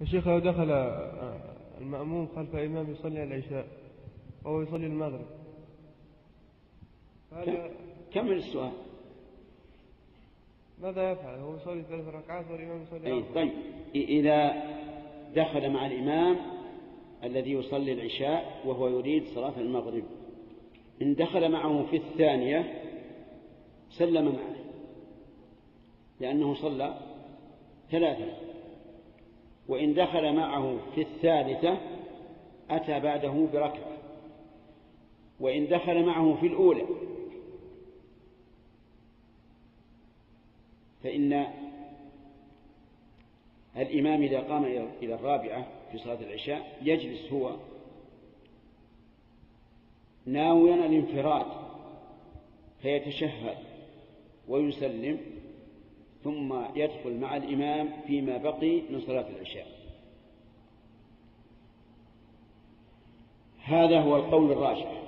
يا شيخ، لو دخل المأموم خلف إمام يصلي العشاء وهو يصلي المغرب، كمل السؤال. ماذا يفعل؟ هو يصلي 3 ركعات والإمام يصلي 4. طيب، إذا دخل مع الإمام الذي يصلي العشاء وهو يريد صلاة المغرب، إن دخل معه في الثانية سلم معه لأنه صلى 3، وإن دخل معه في الثالثة أتى بعده بركعة، وإن دخل معه في الأولى فإن الإمام إذا قام إلى الرابعة في صلاة العشاء يجلس هو ناويا الانفراد فيتشهد ويسلم، ثم يدخل مع الإمام فيما بقي من صلاة العشاء. هذا هو القول الراجح.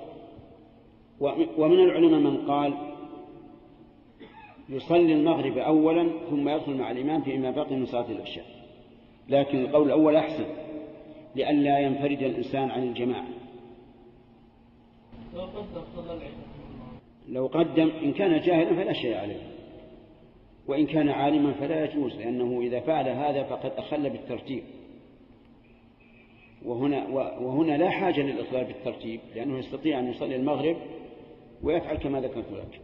ومن العلماء من قال يصلي المغرب أولا ثم يدخل مع الإمام فيما بقي من صلاة العشاء، لكن القول الأول أحسن لئلا ينفرد الإنسان عن الجماعة. لو قدم إن كان جاهلا فلا شيء عليه، وإن كان عالما فلا يجوز، لأنه إذا فعل هذا فقد أخل بالترتيب، وهنا لا حاجة للإخلال بالترتيب، لأنه يستطيع أن يصلي المغرب ويفعل كما ذكرت لك.